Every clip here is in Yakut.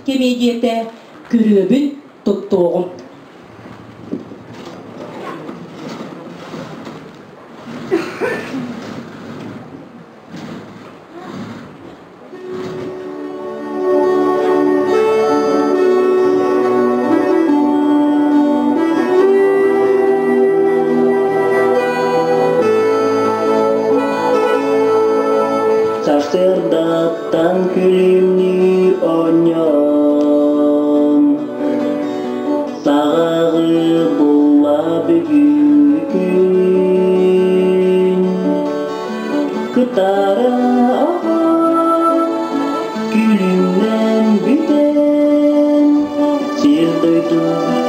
кэмиэдийэтэ Күрүөбүн туттуоҕум. Сарсыардаттан күлүмнүү оонньоон, саҕаҕы булла бүгүн. Кытара күлүмнэн бүтэн, сир-дойду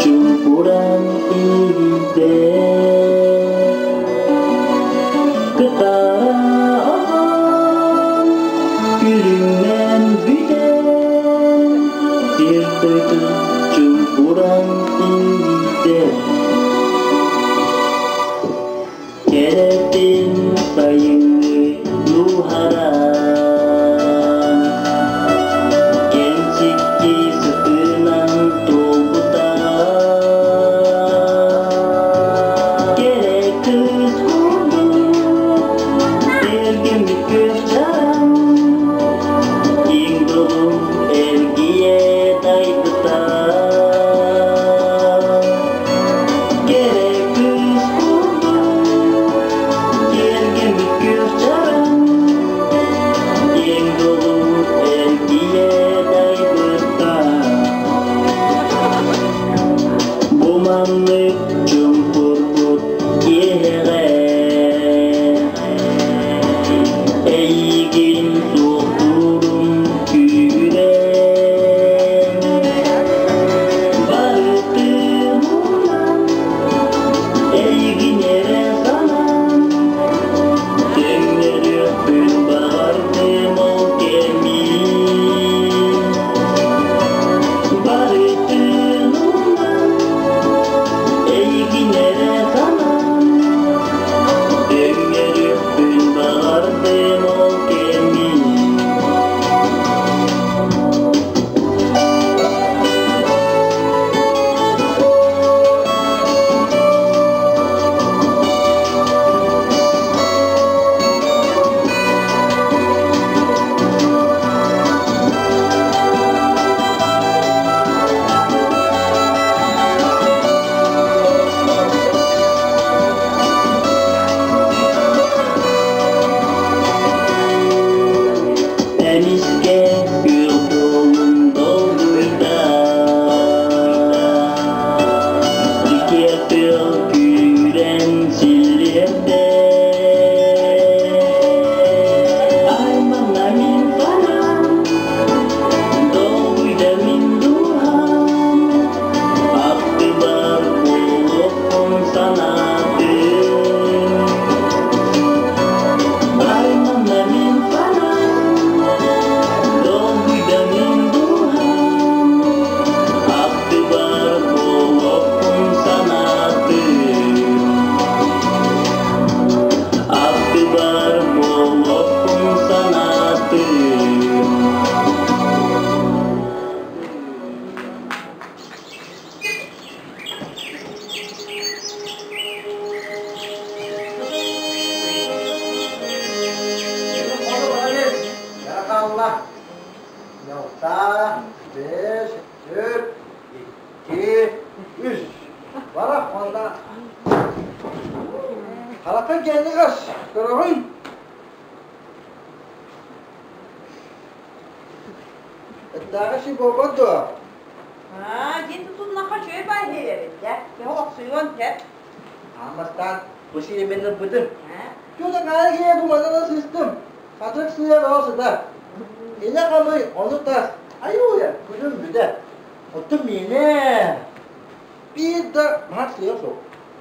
чуҥкуран иһийдэ. Кытара күлүмнэн бүтэн, сир-дойду чуҥкуран иһийдэ. Кэрэтин сайыҥҥы дууһаран, кэнчикки сытынан туолбута. Кэрэ кыыс курдук эргиммит күөх чараҥ, киэҥ долун эргийэ дайбыта. Кэрэ кыыс курдук киэргэммит күөх чараҥ, киэҥ долун эргийэ дайбыта. Бу маннык чуҥкурбут киэһэҕэ эйигин суохтуурум күүрэн, барытын умнан, эйигин эрэ санаан, төҥнөрүөхпүн баҕардым ол кэми. Барытын умнан, эйигин эрэ санаан, төҥнөрүөхпүн баҕардым ол кэми. Эмискэ күөх дуолун долгуйда, дьикиэ тыал күүрэн силлиэрдэ. Айманна мин санаам, долгуйда мин дууһам, аттыбар буолуоххун санаатым. Айманна мин санаам, долгуйда мин дууһам, аттыбар буолуоххун санаатым. Аттыбар буолуоххун санаатым. Хаалла. Ялта, бес, төрт, икки, үс. Барах манна. Харата кэннигас, көрөҕүн. Эттээҕи си буолбат дуо? Аа, дьиэ тутуннахха үчүгэй баай эбит дьэ. Киһи олохсуйуон сөп. Аан бастаан бу сиэмэн ылбытым. Чута хаара киһи бу манан сыстым. Хатырык сыыйа бөҕө сытар. Илэ хамый, ону тас. Айууя, күнүм бүтэ. Оттон миэнэ биир да мас сыа суох.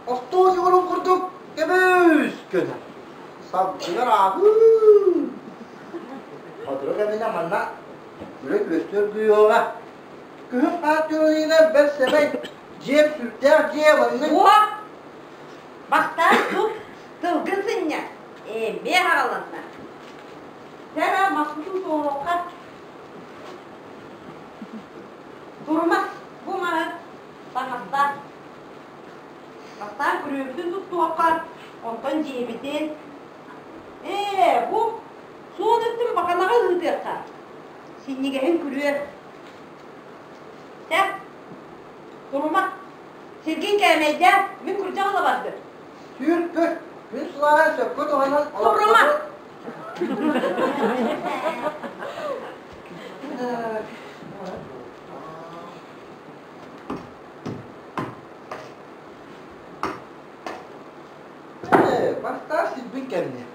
Остуол дьугурун курдук көмүс көнө. Сабдыгар ааһыы. Сотору кэминэ манна үлэ күөстүөр күйүөҕэ. Күһүн хаар түһүүнэ бэрт сэмэй дьиэм сүрдээх дьиэ маннык. Уо! Бастаан тут, тылгын сынньа, эмиэ аҕаланна. Сара маспытын туоруохха. Турума, бу маһы таҥастаах. Бастаан күрүөбүтүн туттуохха, онтон дьиэбитин. Ээ, бу суол өттүн баканаҕа ыытыахха. Синньигэһин күрүө. Чэ, турума, сиргин кээмэйдээ, мин күрдьэх ыла бардым. Сүүрпүт, күн сылааһын сөпкө туһанан Турума! Ээ, бастаан сирбин кэмниэ.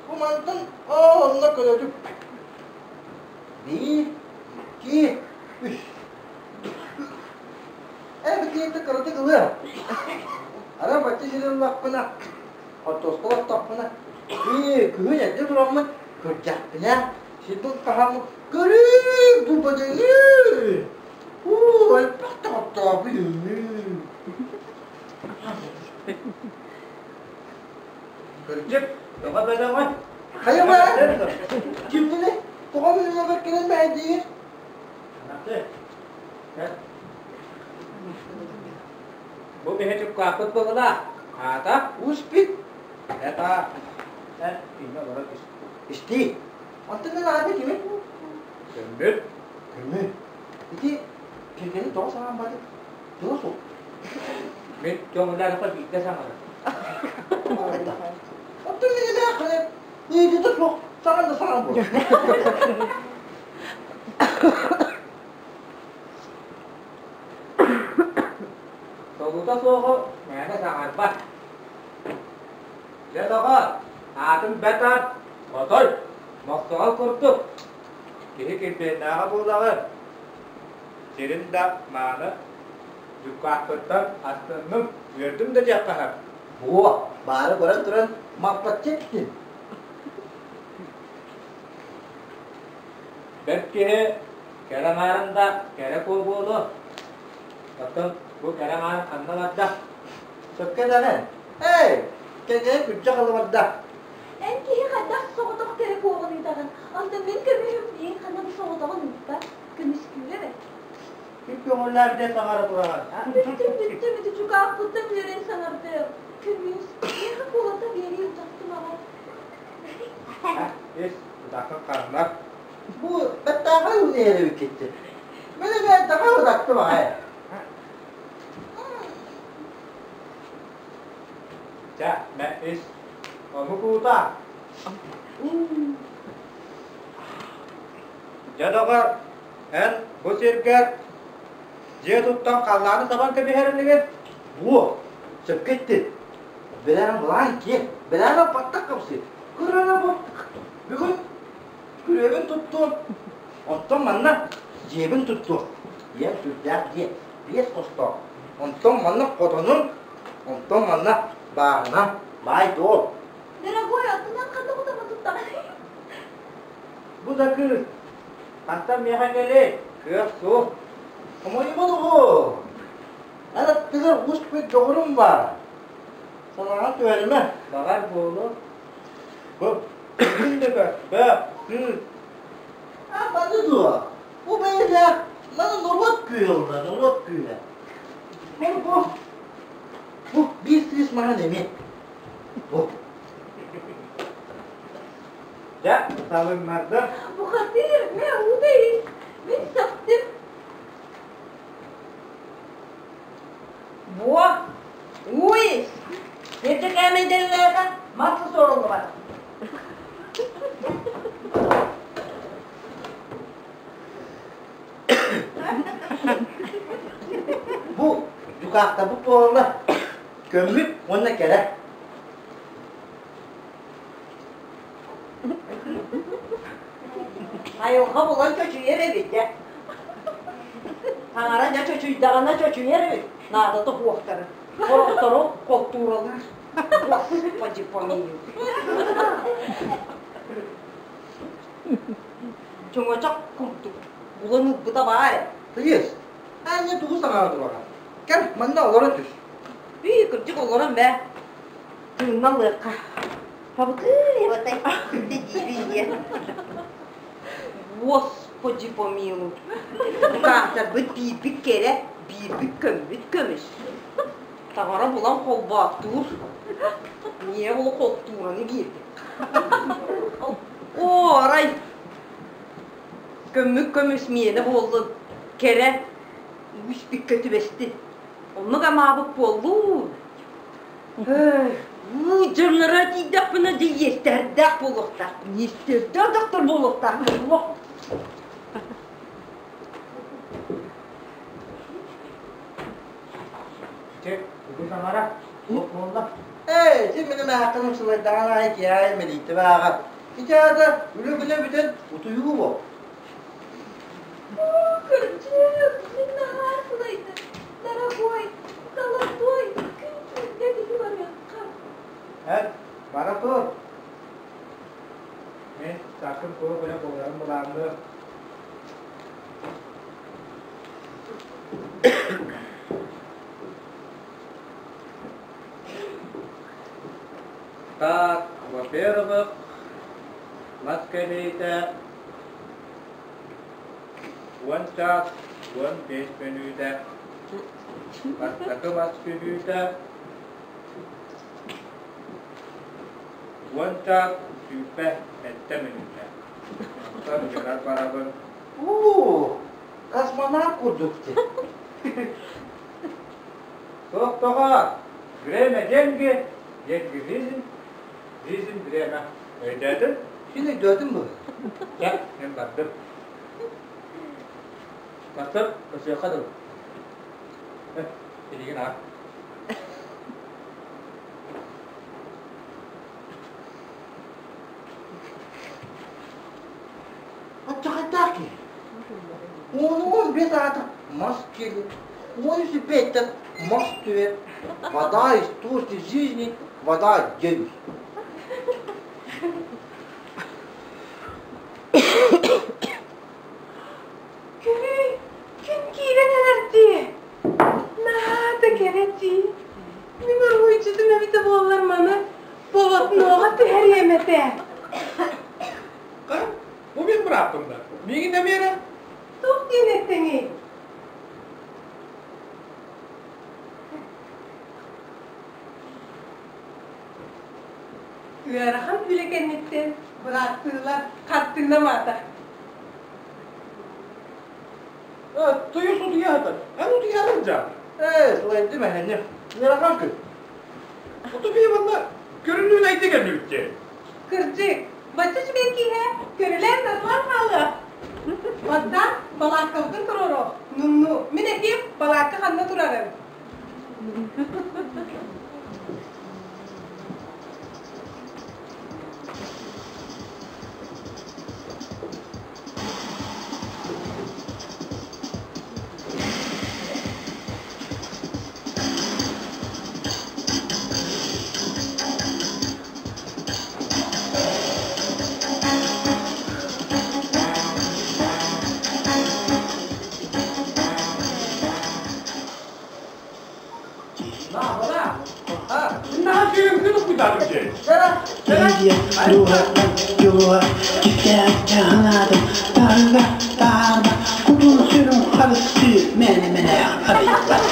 Бу мантан оо, онно көлөтүк. Биир, икки, үс. Ээ, битиэтэ кыратык ылыа. Арай бачча сири ыллахпына, хортуоска олортохпуна, ии, күһүн эрдэ тураммын көрдөхпүнэ, сирбин хаһааммын көрүү, бу бөдөҥүү! Уу, элбэх да хоттообуй Кырдьык, тоҕо бөдөҥүй? Хайа баа? Кимнини? Тоҕо мүнүнэбэр кэлэн бэйдиир? Анаты, Бу биһи чуккааппыт быһыылаах. Аата? Успит. Это эн иннэ олоро түс. Истии. Онтон эн аата кими? Көммүт. Көмү. Ити кэргэни тоҕо саҥаран бардык? Тыла суох. Мин көҥүллээтэххэ биирдэ саҥарар. Оттон мин ханан иититэ суох саҥан да саҥан буолар. Солуута суоҕу мээнэ саҥарбат. Дьэ, доҕоор, аатын бэрт аат, отой, мохсоҕол курдук. Киһи килбиэннээҕэ буолаҕын. Сирин да мааны, дьуккаахпыттан астынным, үөрдүм да диэххэ сөп. Буо, баары көрөн туран маппаччы эттин. Бэрт киһи кэрэ аҥаарын да кэрэ куо буолуо. Оттон бу кэрэ аҥаар ханна барда? Сөпкө этэҕин. Эй, кэргэнэ күрдьэх ыла барда. Эн киһи хайдах соҕотох кэрэ куоҕун ыытаҕын? Онтон мин көмүһүм биир ханна да соҕотоҕун ыыппат. Көмүскүүрэ бэрт. Ким көҥүллээх дьэ саҥара тураҕын? Бүттүм, бүттүм, ити чукаахпыттан үөрэн саҥардым. Көмүс, миэхэ куолата биэрии утаттым аҕай. Ис, утаххын ханнар. Бу бэттээхэй үлэһэр эбиккит. Мин эмиэ таха утаттым аҕай. Чэ, мэ ис. Омук уута. Дьэ, доҕор, эн бу сиргэр дьиэ туттан халлааны сабан кэбиһэр инигин? Буо, сөпкө эттин. Бэлэҕин былаан киэ, бэлэҕин баттах хапсыы. Кырана бу. Бүгүн күрүөбүн туттуом. Оттон манна дьиэбин туттуом. Ийэм сүрдээх дьиэ, биэс хостоох. Онтон манна хотонум, онтон манна бааһынам, баай-дуол. Дорогой, оттон ханна кутама туттаҕый? Бу да кыыс, хантан миэхэ кэлиэй, кыах суох. Хомойума доҕоор, эн аттыгар успут доҕорум баар. Санааҕын түһэримэ. Баҕар буолуо. Бу, күн да көр, бөх, кыыс. А, баны дуо? Бу бэйэлээх, маны норуот күүһэ ылла, норуот күүһэ. Бу, бу, бу биир сыыс маһын эмиэ. Бу. Дьэ, салыннардым. Бухатыыр, мэ уута ис. Мин сөхтүм. Буо, уу ис. Эрдэ кээмэйдэрилээхэ мас суоруллубат. Бу дьукаахтарбыт буолаллар. Көммүт уонна кэрэ. Айылҕа булан чочуйар эбит дьэ. Таҥара дьэ чочуйдаҕына чочуйар эбит. Наадата суохтары. Сорохтору холтууралыыр. Господи помилуй. Чөҥөчөх курдук булан ылбыта баар ээ. Тыйыс, аанньа тугу саҥара тураҕын? Кэл, манна олоро түс. Үй, кырдьык олорон бээ. Тыынна ылыахха. Пабытыы, Господи. Господи помилуй. Дьукаахтарбыт биирбит кэрэ, биирбит көммүт көмүс. Таҥара булан холбооттуур. Миэ ол холтуураны биэрбит. Оо, арай көммүт көмүс миэнэ буоллун, кэрэ үспүккэ түбэстин. Оннук амаабыт буоллун. Уу дьонноро тиийдэхпинэ дьэ иэстэрдээх буолуохтаахпын, иэстэрдээх дьахтар буолуохтаахпын. Чэ, тугу саҥара? Туох буолла? Эй, син мин эмээххиным сылайдаҕын аайы киэһэ мэлийтэ бааҕар. Ити аата үлэ күнэ бүтэн утуйуу буол. Оо, кырдьык, мин наһаа сылайдым. Дорогой, золотой, күн түүннэ биһи барыахха. Эн, бара тур. Мин сарсын куо күнэ буоларын былаанныыр. Так, во-первых, мас кэлиитэ 10 чаас 15 мүнүүтэ. Бастакы мас түһүүтэ 10 чаас 27 мүнүүтэ. Онтон дьонор барабын. Уу, космонавт курдук дии. Суох тоҕо? Время деньги, деньги жизнь, жизнь время. Өйдөөтүн? Син өйдөөтүм бу. Чэ, мин бардым. Тахсар, көрсүөххэ дылы. Билигин аах. Оччоҕойдоох киһи. 10-15 аата мас киэлит, 15 мас түһэр, вода источник жизни, вода деньги. Көрүй, күн киирэн эрэрдии. Наһаа да кэрэ дии. Мин уруһуйдьутум эбитэ буоллар маны болотнуоҕа түһэриэм этэ. Ха, бу мин бырааппын да. Миигин эмиэ эрэ. Туох диэн эттэҥий? Ыарахан үлэ кэнниттэн бырааттыылар хартыына маата. Тойус утуйа сытар. Эн утуйаҕын дьа. Ээ, сылайдым эһэни. Ыарахан күн. Утуйа манна көрүнүүн айда кэллибит дии. Кырдьык, бачча үчүгэй киһи көрүлээн нарылаан хаалыа. Онтон балааккабытын туруоруох. Нунну, мин этиим, балаакка ханна турарын. Кутун-сүрүн харыстыы мээнэ-мэнээх арыйбат.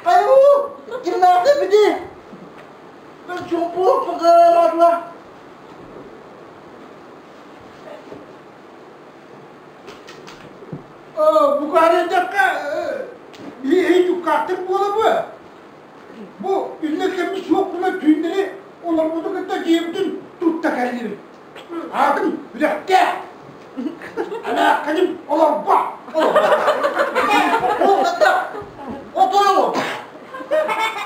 Айуу, кимнээхтэ бити? Мен чумпук пакаламатла. Букарыдакка иһи дьуккаахтык буола бу. Бу үллэ кэмми суох гына түүннэри олорбуту кытта дьиэбитин тутта кэллибит. Аатым үрэхтээх. Эмээххиним олорбо. Ол хатта отой олор.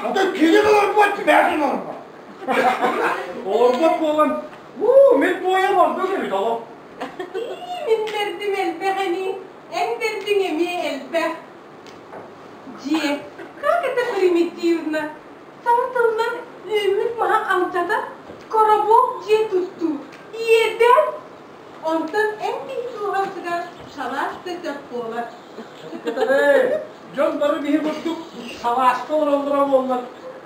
Отой кини олорбот, бэйэтин олорбот. Олорбот буолан, уу Уу, мин буойам ордук эбит олох. Мин бэрдим элбэх ини, эн бэрдиҥ эмиэ элбэх. Дьиэ, как это примитивно. Саҥа тыллар үүммүт маһа алдьатар, коробок дьиэ туттуу. Иэдээн! Онтон эн биһи дууһабытыгар шалаш да сөп буолар. Кытары, дьон бары биһи курдук шалашка олороллоро буоллар,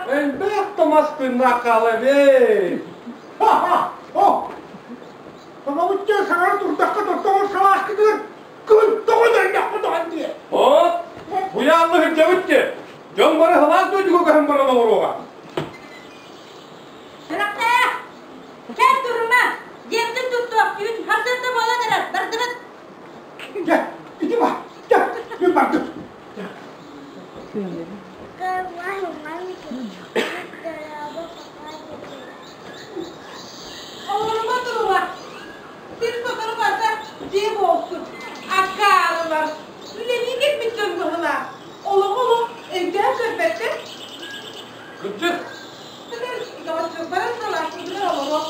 элбэх да мас тыыннаах хаалабы. Ха-ха! О! Тоҕобут саҥара турдахха тоттоҕор шалашкытыгар күн тоҕо дойдоххо тоҕон диэ. От, буйааллы сылдьабыт дии. Дьон бары халаас дойдуга көһөн баран олоруоҕа. Сүрэхтээх! Кэл турума! Дьиэбитин туттуох, түүн сарсыарда буолан эрэр, бардыбыт! Дьэ, ити ба, дьэ, мин бардым. Олорума турума! Сир сотору барда дьиэ буолсун. Акаарылар! Үлэлии кэлбит дьон быһыылаах. Олоҕу олох өйдөөн көрбөттөр. Кырдьык! Доҕоччуктарын салааччытыгар олоруох.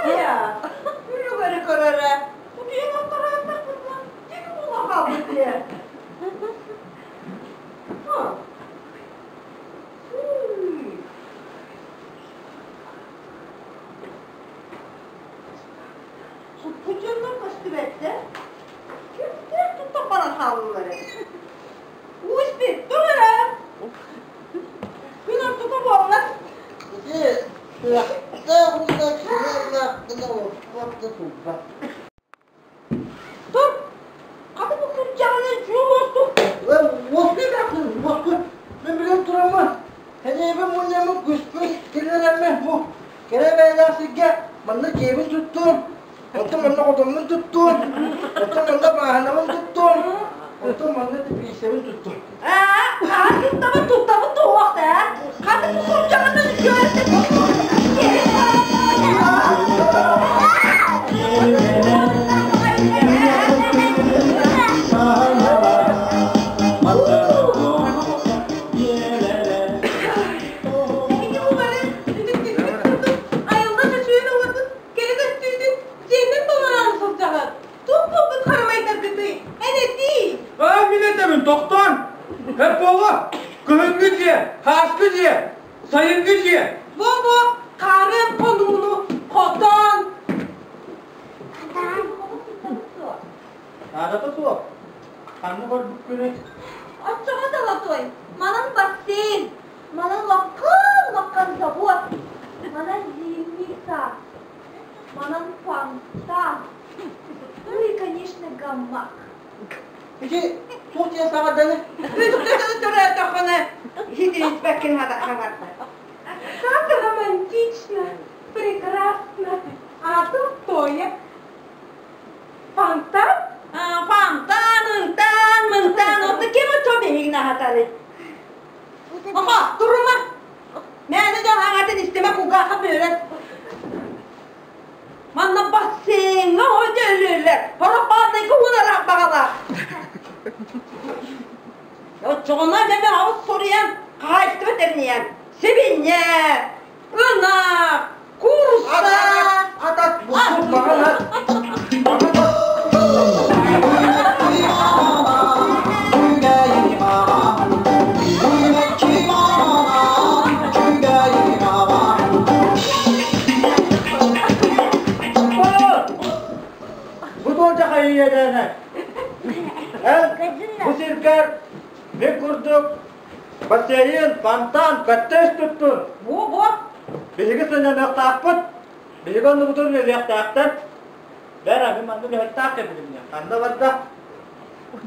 Хайа, үлүгэри көрөрө, утуйан аттарааттахпытына, тиги була хаалбыт ээ. Суппут дьоннор көстүбэттэр. Кимнээх туттан баран хааллылар эбит. Успит, тур эрэ! Күн ортото буолла. Ити сүрэхтээх уонна киһи гына олохтоох да турбат. Тур! Хата бу күрдьэҕинэн чуум уостук. Уоскуй баакын, уоскуй. Мин билэн тураммын, сэниэбин мунньаммын күспүн киллэрэммин бу кэрэ бэйэлээх сиргэ манна дьиэбин туттуом, оттон манна хотоммун туттуом, оттон манна бааһынабын туттуом, оттон манна тэпииссэбин туттуом. Аа, туттабын, туттабын туһуохта, ээ. Хата бу күрдьэҕинэн Эһиги бу бары үтүктүспүт курдук айылҕа чочуйан оҥорбут кэрэ көстүүтүн дьиэннэн толороору сылдьаҕыт. Туох буолбут харамайдаргытый? Эн этиий! Аа, мин этэбин, тохтоон! Эп буолуо! Кыһыҥҥы дьиэ, хааскы дьиэ, сайыҥҥы дьиэ! Бо-бо, хаарыан хонууну хотон! Наадата суох. Ханна көрбүккүнүй? Оччоҕо золотой, манан бассейн, манан лаккан-лаккан завод, манан зимний сад, манан фонтан, ну и, конечно, гамак. Ити туох диэн саҥарданы? Үстэ төрөөтөххүнэ, иһитиниппэккин хата хаҥарда. Как романтично! такое? Фонтан? Фонтан, ынтан, мынтан, отто ким оччо биһигини аһатары? Оха, турума! Мээнэ дьон аҥатын истимэ кулгаахха бүөрэр. Манна бассейҥҥа ойдо өлүөллэр, хороппааннайга уунара баҕалаах. Оччоҕуна дьэ аҕыс суруйан, хаһаайыстыба тэринийэн, сибинньэ, ынах, куурусса. Ат, ат, бу маҕан ат. Бу туолдьа хайыйа Эн бу сиргэр мин курдук бассейн, фонтан, коттедж туттун. Бу-бу. Биһиги сынньаныахтаахпыт. Биһиги оннубутун үлэлиэхтээхтэр. Бэр, мин манна үлэһиттээх кэлбитим. Ханна барда?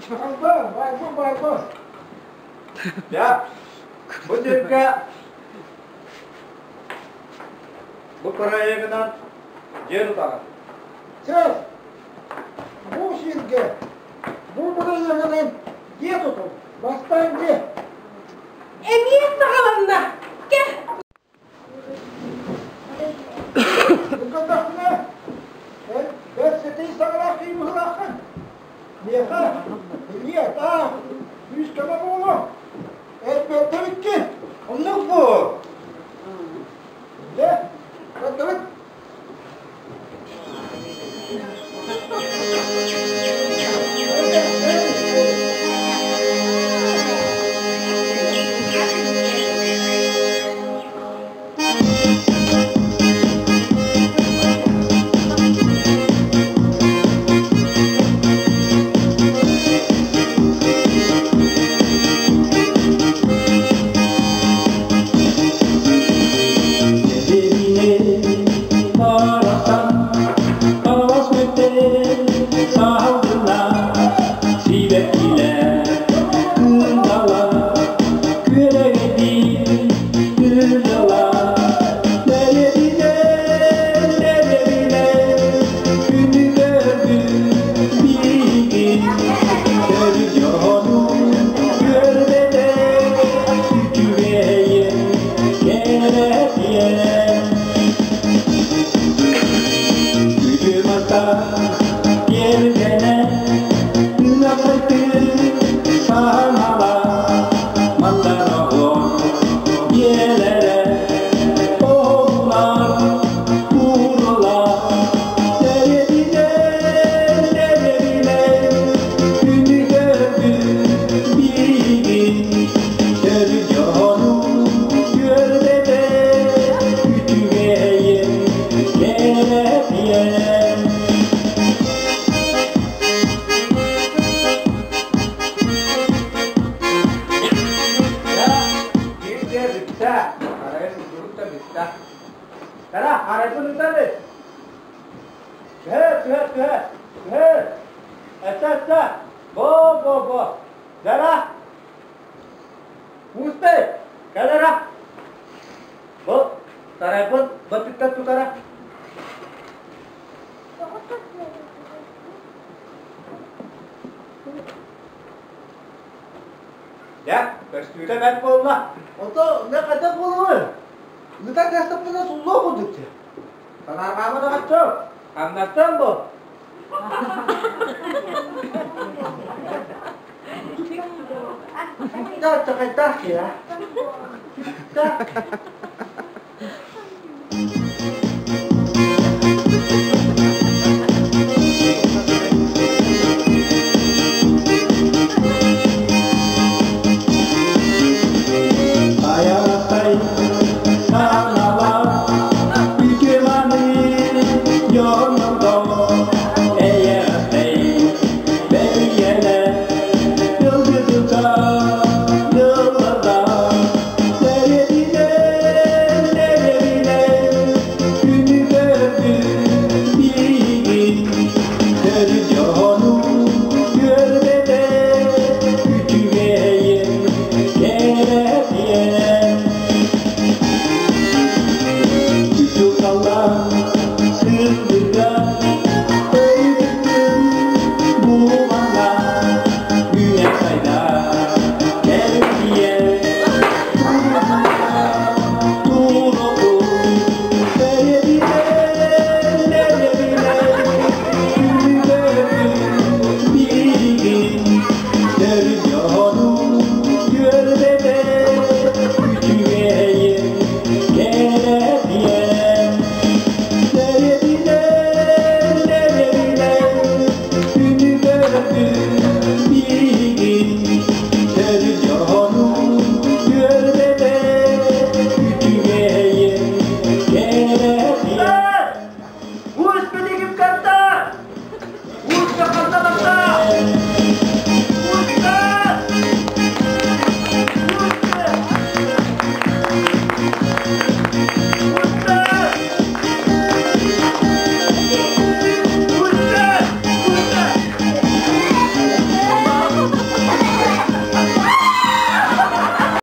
Барбын, барбын, барбын. Дьэ, бу сиргэ бу проегынан дьиэ тутаҕын. Чэ, бу сиргэ, бу бырайыагынан дьиэ тутун, бастаан дьиэ. Эмиэ саҕаланна. Кэ. Букатахпына, эн бэрт сэтий саҥалаах киһи быһыылааххын. Миэхэ илии-атах, күүс-көмө буолуо. Эн бэртэбиккин. Оннук буо. Дьэ, бэртэбит. Дьэ, көстүүтэ бэрт буолла. Ото не хайдах буолуой? Ыта кэстеппинэ суллуо курдук дии. Санаарҕаама даҕаччы, хамнастан бу. Да, хайдах я? Да.